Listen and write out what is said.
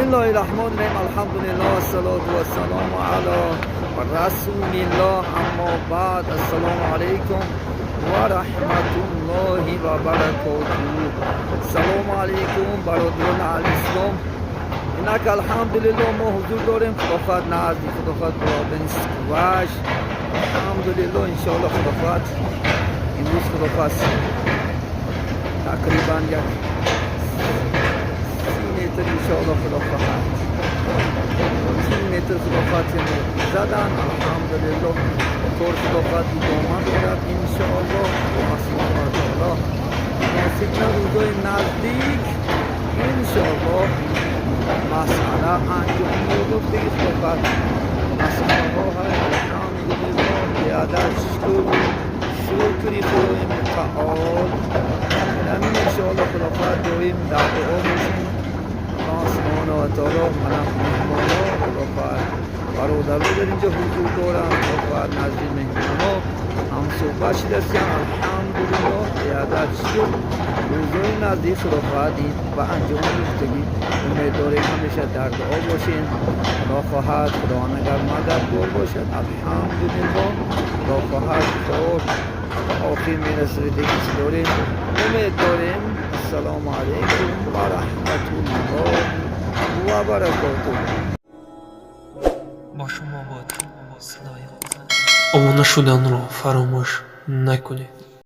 الله الرحمن الرحیم. الحمد لله، الصلاة والسلام علی رسول الله، اما بعد، السلام علیکم و رحمت الله و برکاته. سلام علیکم برادران اهل اسلام. اینک الحمدلله ما حضور داریم، خدا خواهد نزدیک، خدا خواهد برادنسک وش. الحمدلله، انشاءالله خدا خواهد امروز خدا خواهد تقریبا یک 30 متر انشاءالله خدا خواهد 30 متر خدا خواهد زدن. الحمدلله، کار خدا خواهد ادامه دارد. انشاءالله الله سبحانه و تعالی نصیب روزای نزدیک انشاءالله مسئله انجام می‌یابد. دیگه خدا خواهد مسئله ها هست. الحمدلله، بیادر شکر شکری خدای متعال. همین انشاءالله خدا خواهد دائم در دعا باشیم. الله سبحانه و تعالی منم مهمانا، خدا خواهد برادرها در اینجا حضور دارم، خدا خواهد نزدیک مهمانا هم صحبت شده هستیم. الحمدلله، بیادر شکر روزای نزدیک خدا خواهد این و انجام گفتگی. امید داریم همیشه در دعا باشیم. خدا خواهد خدا اگر مددگار باشد، الحمدلله، خدا خواهد کار به آخر میرسه. دیگه چی داریم؟ امید داریم. السلام علیکم و رحمت الله و برکاته. Бо шумо буд садои обуна шуданро фаромӯш накунед.